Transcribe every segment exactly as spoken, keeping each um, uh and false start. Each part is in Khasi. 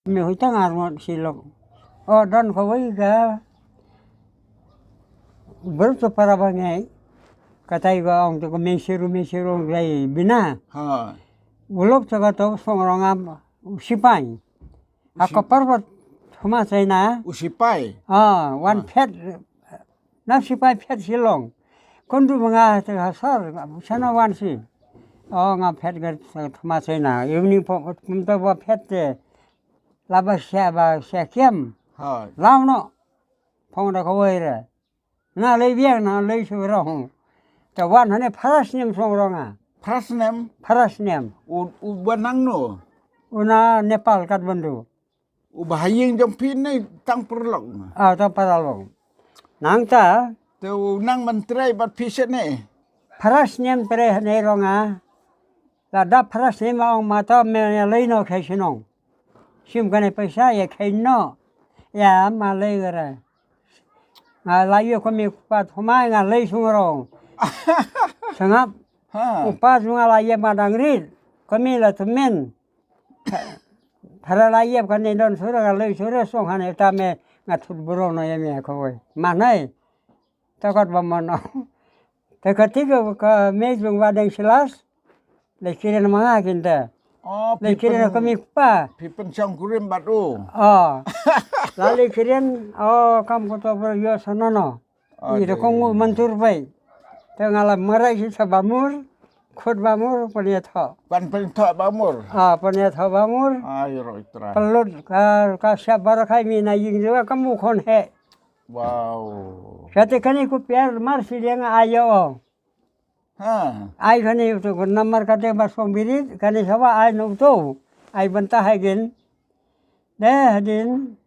Me hoi tang ar ngot silok. O don kawei ka. Ber tu para bangai. Katai ka ong tu ka mesir mesir ong lai bina. Ha. Ulok tu ka tu song rong am sipai. Ako parbat huma sai na. U sipai. Ah, wan phet. Na sipai phet silong. Kondu manga te hasar sana wan si. Oh, nga phet gar huma sai na. Evening pom to ba phet te. Laba sia ba sia kiam. Ha. Lau no. Phong da kawai re. Na lei biang na lei su rong. Ta wan hane pharas nem song rong a. Pharas nem? Pharas nem. U u banang no. Una Nepal Kathmandu. U bahaying jong phi ne tang perlok. Ah, tang perlok. Nang ta. Te u nang mentrai bat phi set ne. Pharas nem tre hane rong a. La da pharas nem ong mata me lei no khai sinong. Sim kane paisa ya khain no. Ya ma lei gara. Nga la yu kami kupat humai nga lei sungrong. Sangap. Ha. Upat nga la ye madang rit. Kami la temen. Thara la ye kane don sura nga lei sura song hane tame nga thut burong no ya me kawai. Manai. Takot ba mano. Te kati ka ka mei jong ba deng silas. Le kiren manga kinta. Oh, le kiren ka mi pa. Pi pen chong kurim bat u. Oh. La le kiren oh kam ko to bro yo sanono. Ida ko ngu mantur bai. Te ngala marai si sa bamur. Khut bamur pania tho. Pan pen tho bamur. Ah pania tho bamur. Ai roi trai. Pelut ka ka siap barakai mi na ying juga kamu kon he. Wow. Kate kane ku piar mar si liang ayo. Ha. Ai kane uto ko namar kate ba song birit kane sawa ai no uto. Ai banta hai gen. Deh din.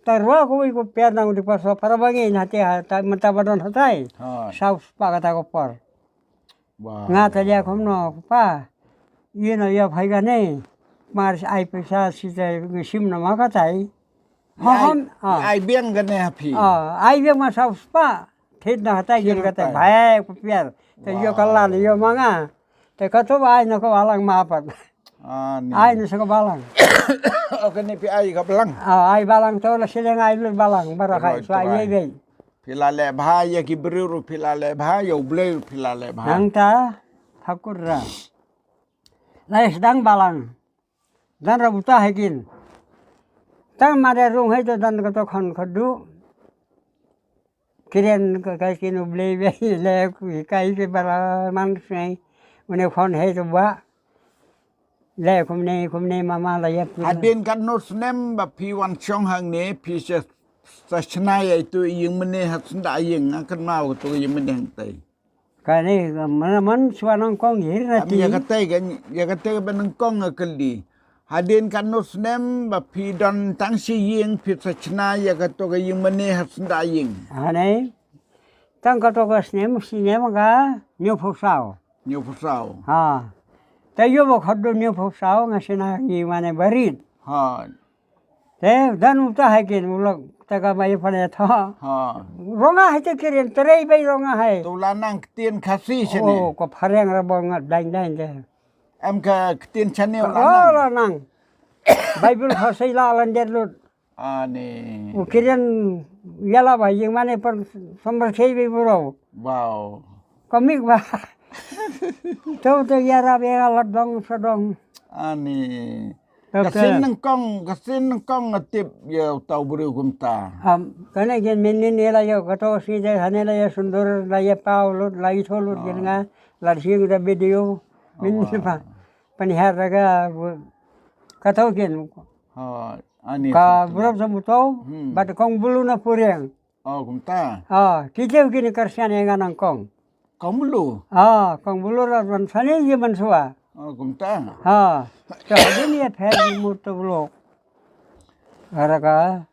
Tarwa ko ku piar nang di paso para bangi na te ha ta menta badon hatai. Ha. Sau spa kata ko por. Nga ta lia khom no pa. Ino yo phai ga ne. Mar ai pisa si te ngsim na ma ka tai. Hon. Ai biang ga ne ha phi. Ai biang ma sau spa. Thit na ka tai gin ka tai. Bhai ku piar. Te yo ka lan yo ma nga. Te ka to ai na ko alang ma pat. Ai na sa ko balang. Oke ni phi ai ka balang. Ai balang to la sileng ai lut balang barakai. So ai ye. Phi la leh bha ïa ki briew ruh phi la leh bha ïa U Blei ruh phi la leh bha. Nangta thakur ra. Lai sdang balang. Dan ra buta hai kin. Tang ma de rung hai to dan ka to khon khodu. Kiren ka kai kin U Blei be le ku kai ke bara man snei. Une khon hai to ba. Le kumne kumne mama la yap. Hadien katno snem ba phi wan shong hangne phi sa sa shna ïa itu ïing mane ha syndah ïing, nga kynmaw katu ïing mane hangtai. Kane man man swa nangkong hir na ti. Ïa katai ka ïa katai ba nangkong nga kylli. Hadien katno snem ba phi don tang shi ïing phi sa shna ïa katu ka ïing mane ha syndah ïing. Hane. Tang katu ka snem snem ka hynñiewphew saw. Hynñiewphew saw. Ha. Te ïoh ba khot dun hynñiewphew saw nga shna ïing mane barit. Ha. Te dan uta hai kin u lok te ka bai pale tho. Ha. Ronga hai te kirin trei bai ronga hai. Tu la nang ktien Khasi shane. Oh, ko phareng ra bol ngat dain dain te. Em ka ktien shane la nang. La nang. Bible Khasi la lan det lut. Ani. U kirin yala ba ïing mane per somber sei bai bro. Wow. Komik ba. Tu tu yara be la dong sadong. Ani. Ka sien nyngkong, ka sien nyngkong nga tip ïa uta u briew kumta. Am, kane gen mynnin ïa la ïa kato sien ïa hane la ïa sundur, la ïa paw lut, la ïa tho lut gen nga, la sien da video. Mynnin pa. Pynhiar da ka kato gen. Ka brop sa muto, bad kong bulu na puriang. Oh, kumta. Ah, ki jeu kini Khristan ïa nga nang kong. Kong bulu. Ah, kong bulu ra ban sani ye ban swa. Oh, kumta. Ah, ka hadin ye pher ni mut to bulu. Ara ka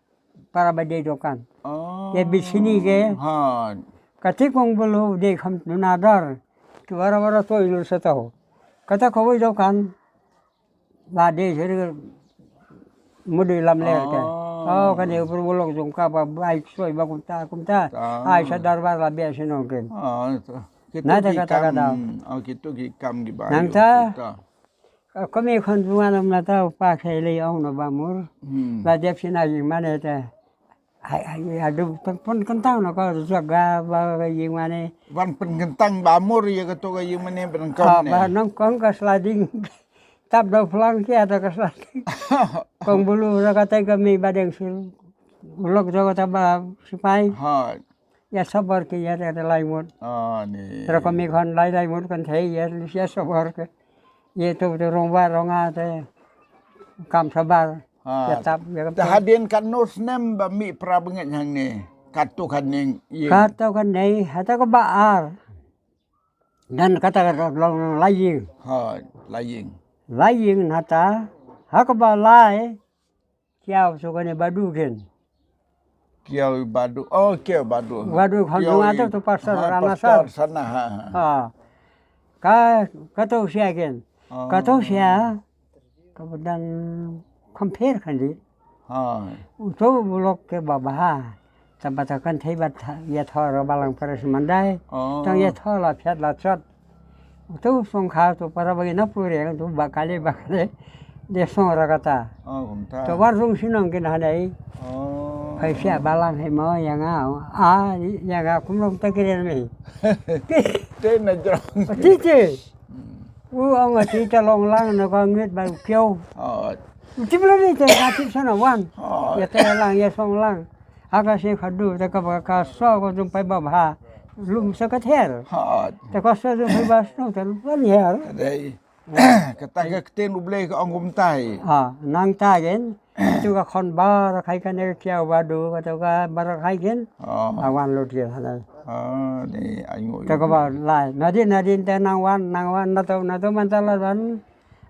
para ba dei dokan. Oh. Ye bisini ke. Ha. Kati kong bulu dei kham nuna dar. Ki wara wara to ilu sa to. Kata ko wei dokan. Ba de sir mudu lam ler ke. Oh, kane u perbolok jong ka ba ai soi ba kumta kumta. Ai sa darbar la bia sino ken. Na ta kata kata. Oh, kitu ki kam ki ba. Nang ta. Ka kmie khon jong nga na mynta u pa Khailei ong na Bamur. Hmm. La dep shi na ïing mane te. Hai, hai, adu pun, pun kyntang na ka jaka ba ïing mane. Wan pun kyntang Bamur ïa kato ka ïing mane ba nyngkong. Ah, ne. Ba nyngkong ka sliding. Tap da phlang kia da ka sliding. Kong bulu da ka tai ka mi ba deng sul. Ulok da ka ta ba sipai. Ha. Ïa sabar ki ïa da lai mut. Ah, ni. Tera kmie khon lai lai mut kan thei ïa, ïa sabar ki. Ïa tu tu rong ba rong a te. Kam sabar. Ha. Ïa tap ïa kam. Te hadien katno snem ba mih para bangeit hangne? Kato kane ïa. Kato kane, hata ka ba ar. Dan kata ka long lai ïing. Ha, lai ïing. Lai ïing nata, ha ka ba lai. Kiaw so kane Badu ken. Kiaw Badu. Oh, Kiaw Badu. Badu khon jong nga tu, tu pastor Ranasar. Pastor sana, ha, ha. Ha. Ka, kato sia ken. Oh. Kato sia. Ka ba dang compare kan di. Ha. Uto bulok ke baba ha. Taba ta kan thei bat ha, ïa thor balang pares mandai. Oh. Tang ïa thor la phiat la chot. Uto song kha to para bagi na pure to ba kale ba kale. De song ra kata. Oh, kumta. To war song sinong kin hanai. Oh. Phai sia balang hai mo ïa nga. Ah, ïa nga kum long ta kiren mi. Te na jrong. Ti ti. Hmm. U ong a ti ta long lang na ka ngit ba u kiaw. Oh. U ti bla ni te ka ti sana wan. Oh. Ïa te lang ïa song lang. Ha ka sing khadu te ka ba ka so ko jong pai ba bha. Lum sa ka ther. Oh. Te ka so jong pai ba sno te lum her. Dei. Kata ka ktien U Blei ka ong kumta hi. Ah, nangta gen. Tu ka khon ba ra khai kane ka Kiaw Badu, kata ka ba ra khai gen. Oh. A wan lut gen hanai. Ah, ni ai ngu. Ta ka ba lai. Nadin, nadin te nang wan, nang wan, na to, na to man ta la wan.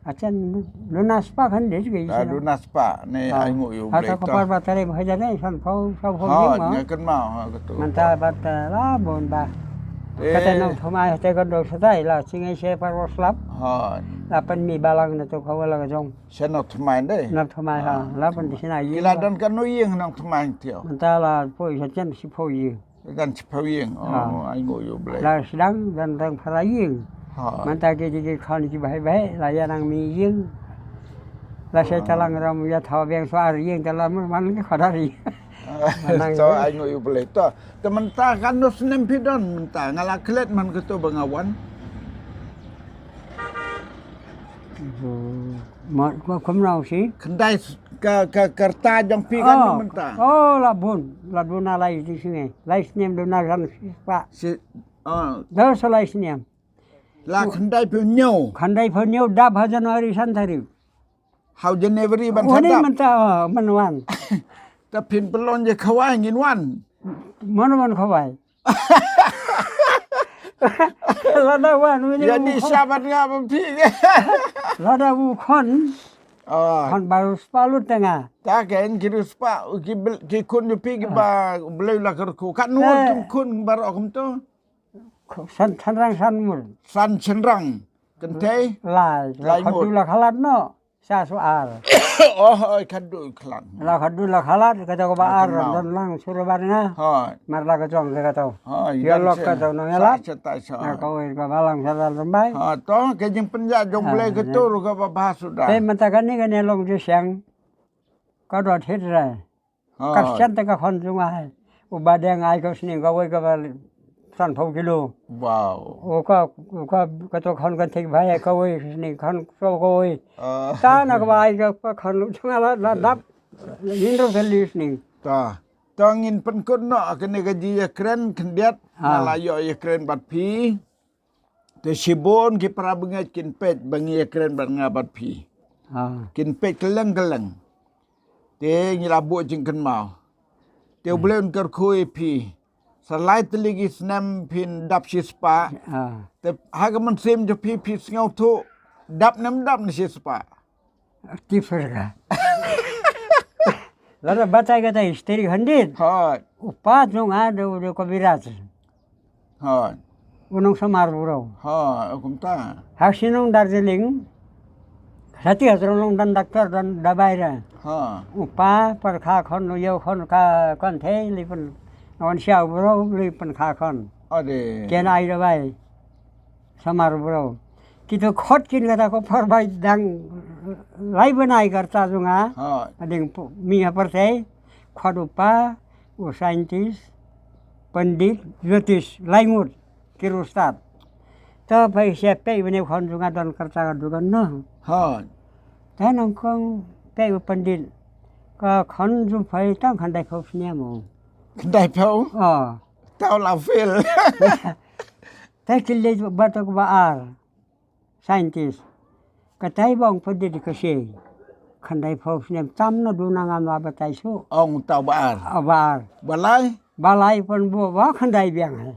Achen, luna spa kan de ke. Ah, luna spa, ni ai ngu ïa U Blei. Hata ka par ba tare ma haja ne, san pau, san pau. Ha, ni kan ma, ha, katu. Man ta ba ta la bon ba. Eh. Kata nong thumai, te kan do satai la, singai se par wa slap. Ha. La pan mi balang na to ka wala ka jong. Sa nong thumai dei. Nong thumai ha. Ah, la pan di sina ïing. Kila don kano ïing nong thumai tio. Man ta la poi sa chen si poi ïing. Gan chiphaw ïing. Oh, ai ngu ïa U Blei. La sdang dan dang phara ïing. Ha. Man ta ki ki khon ki bahai bahai la ïa nang mi ïing. La sai talang ram ïa thaw biang so ar ïing ta la man ki khodar ïing. So ai ngu ïa U Blei to. Te man ta kan no snem phi don man ta nga la klet man ka to ba nga wan. Ma, ma, kum nau si? Khyndai s-, ka, ka, ka rta jong phi kan mynta. Oh, la bun, la duna lai ti sini. Lai snem duna kan si pa. Si, oh. Dah sa lai snem. La khyndai phew hynñiew. Khyndai phew hynñiew dap ha January san tarik. Hau January ban sa dap. Mynta, oh, man wan. Ta phin pelon je khawai ngin wan. Man wan khawai. Lada wan, wini. Jadi sabat nga ba phi. Lada bu khon. Ah. Khon baru spa lut tengah. Ta ken ki ru spa, ki bel-, ki khun yu phi ki ba belai la ker ku. Kan nu ki khun bar ok tu. San, san rang san mul. San san rang. Kentei. Lai, lai mul. Khadu la khalat no. Sa su ar. Oh, oi, khadu klan. La khadu la khalat, kata ko ba ar, don lang suru bar nga. Hoi. Mar la ka jong ka kata. Hoi, ya lok kata nong ya lat. Sa, sa, sa. Na ka oi ka balang sa dal rembai. Ha, to, ke jing penja jong Blei ke tur ka ba ba suda. Te mata kani kani long je siang. Ka dot hit rai. Ka sian te ka khon jong ai. U ba deng ai ka sning ka wei ka ba san phew kilo. Wow. U ka, u ka, ka to khon kan thik bhai ka wei sning khon so ka wei. Ah. Ta na ka ba ai ka khon lu jong la, la dap. Yin ro ka li sning. Ta. Ta ngin pynkut no kane ka ji ya kren khyndiat. Ah. Na la yo ya kren bat phi. Te shibun ki para bangeit kin peit ba ngi ïa kren bad nga bad phi. Ha. Kin peit kylleng kylleng. Te ngi la buh jingkynmaw. Te U Blei un kyrkhu ïa phi. Sa lai tylli ki snem phin dap shispah. Ha. Te ha ka mynsiem jong phi phi sngewthuh dap ne ym dap ne shispah. Ti pyrkhat. Lada batai kata history khyndiat. Hooid. U pa jong nga da u da Kaviraj. Hooid. U nong Samar Bro. Hooid, kumta. Ha shnong Darjeeling. Sati ha shnong nong don doctor don dabai ra. Hooid. U pa pyrkhat khon u ïew khon ka kynthei lei pyn. Nong Siaw Bro lei pyrkhat khon. Ade. Ken ai dabai. Samar Bro. Kito khot kin kata ko par bai dang lai bnai ka rta jong nga. Ha. Ading pu-, mi ha pyrthei, khot u pa, u scientist, pandit, jyotish, lai ngut, ki riewstad. To phi sa peit bnai khon jong nga don ka rta ka dukan noh. Ha. Ta nang kong peit u pandit. Ka khon jong phi tang khyndai phew snem mo. Khyndai phew? Oh. Tau la fail. Ta ki leit ba to ba ar. Scientist. Katai bong phi dei ka shi. Khyndai phew snem tam na duna ngam la batai su. Ong tau ba ar. Ah, ba ar. Ba lai? Ba lai pon bu ba khyndai biang hai.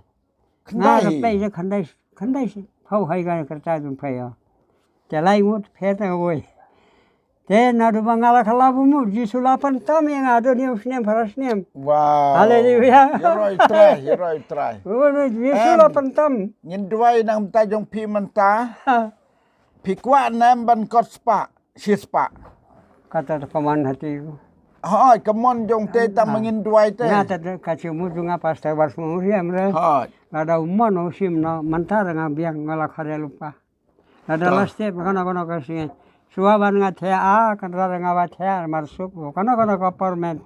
Nga khyndai. Ka pei je khyndai, khyndai phew hai ka ka ta dun pei ya. Te lai ngut phe ta woi. Te na du ba nga la khala bu mu, Jisu la pan tam ya nga do ni snem para snem. Wow. Hallelujah. Heroi trai, heroi trai. Jisu la pan tam. Ngin duai nang ta jong phi mynta. Ha. Phi kwah nem ban kot spah, shi spah. Kata ta paman hati ku. Hoi, kamon jong te ta mangin duai te. Nga ta ka chi mu jong nga pastor bar mu riam re. Hoi. Lada u mon u sim no, manta nga biang nga la khare lupa. Lada last step kono kono ka singe. Sua ban nga thia a, kan ra nga ba thia mar suk. Kono kono ka permit.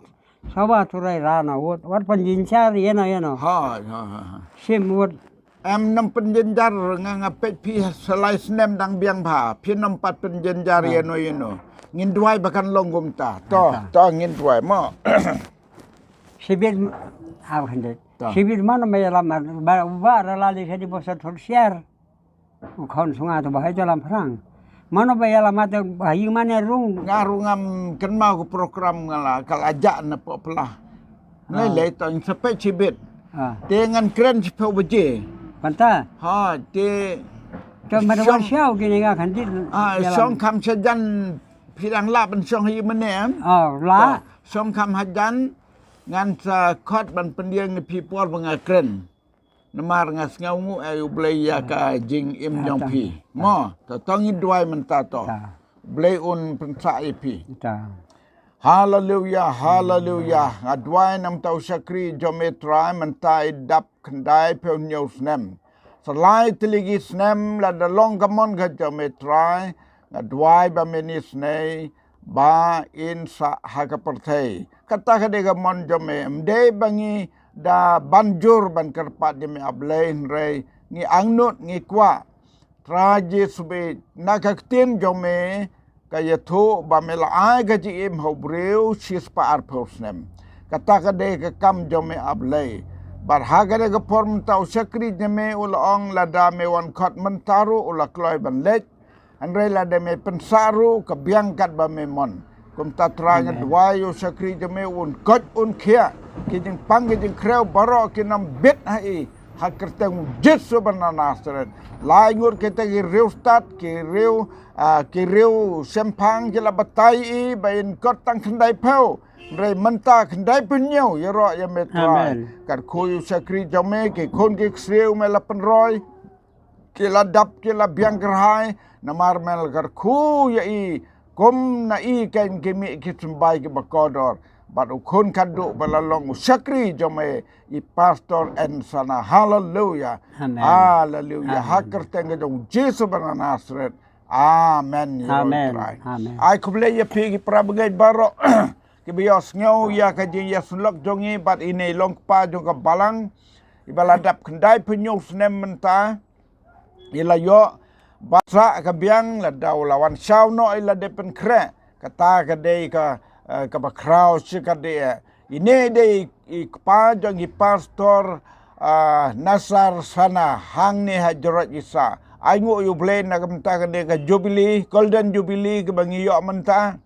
Saba turai rana wot, wat panjinchar yeno yeno. Ha, ha, ha, ha. Sim wot. Em nam panjinjar nga nga pet pi salai snem dang biang ba. Pi nam pat panjinjar yeno yeno. Ngin duai bakan long gum ta. To, to ngin duai mo. Sibit, ha, khandet. Sibit mana mai lama, ba, ba rala di sedi bosa thur siar. U khon sunga tu bahai jalan perang. Mano ba ïa lama te ba ïing mane rung. Nga rung am kynmaw ka program nga la ka la jak na pop pla. Lei lei tong sepe chibit. Te ngan kren sepe baje. Panta. Ha te. To mada wan siaw kini nga khandit. Ah, song kam sajan pidang la ban song hi mane. Oh, la. Song kam hajan ngan sa khot ban pendiang ni pi por ba nga kren. Namar nga sngew ngu ai u Blei ïa ka jingim jong phi. Mo, to to ngi duai mynta to. Blei un pynsah ïa phi. Haleluya, haleluya. Nga duai namta u shakri jong me Trai mynta i dap khyndai phew hynñiew snem. Sa lai tylli ki snem lada long ka mon ka jong me Trai. Nga duai ba me ni snei ba in sah ha ka pyrthei. Kata ka dei ka mon jong me, ym dei ba ngi da ban jur ban kyrpad ïa me A Blei hynrei ngi angnud ngi kwah. Trai Jisu bad na ka ktien jong me ka ïathuh ba me la ai ka jingim ha u briew shispah arphew snem. Kata ka dei ka kam jong me A Blei. Bad ha ka dei ka por mynta u shakri jong me u la ong lada me wan khot mynta ruh u la kloi ban leit. Hynrei lada me pynsah ruh ka biang kat ba me mon. Kumta Trai nga duwai ïa u shakri jong me un koit un khiah ki jingpang ki jingkhrew baroh ki nang bit ha i ha kyrteng u Jisu ba na Nasareth. Lai ngut kita ki riewstad ki riew, ah, ki riew shemphang ki la batai i ba in kot tang khyndai phew. Hynrei mynta khyndai phew hynñiew ïaroh ïa me Trai. Kyrkhu ïa u shakri jong me ki khun ki ksiew me la pynroi. Ki la dap ki la biang kyrhai namar me la kyrkhu ïa i kum na i kein ki mih ki symbai kiba kordor. Bad u khun khadduh ba la long u shakri jong me i Pastor Ensana. Haleluya. Haleluya. Ha kyrteng ka jong u Jisu ba na Nasareth. Amen. Ai khublei ïa phi ki para bangeit baroh. Kiba ïohsngew ïa ka jingïasyllok jong ngi bad ine i long kpa jong ka balang iba la dap khyndai phew hynñiew snem mynta. I la ïoh ba sah ka biang lada u la wan shaw noh i la dei pynkhreh. Kata ka dei ka, eh, kaba khraw shi ka dei, eh, ine dei i kpa jong i Pastor, ah, Nasar Sana hangne ha Jrot Isa. Ai nguh ïa u Blei na ka mynta ka dei ka Jubilee, Golden Jubilee kaba ngi ïoh mynta.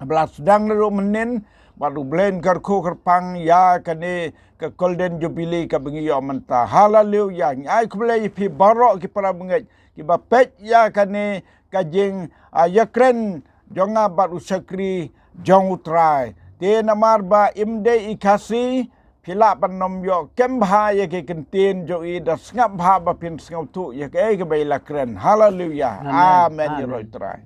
Ba la sdang naduh mynnin bad u Blei un kyrkhu kyrpang ïa kane ka Golden Jubilee kaba ngi ïoh mynta. Haleluya. Ngi ai khublei ïa phi baroh ki para bangeit kiba peit ïa kane ka jing, ah, ïakren jong nga bad u shakri jong u Trai. Te namar ba im dei i Khasi phi lah ban ym ïoh kem bha ïa ki kyntien jong i da sngap bha ba phin sngewthuh ïa kaei kaba i la kren. Haleluya. Amen. Ïa roi Trai.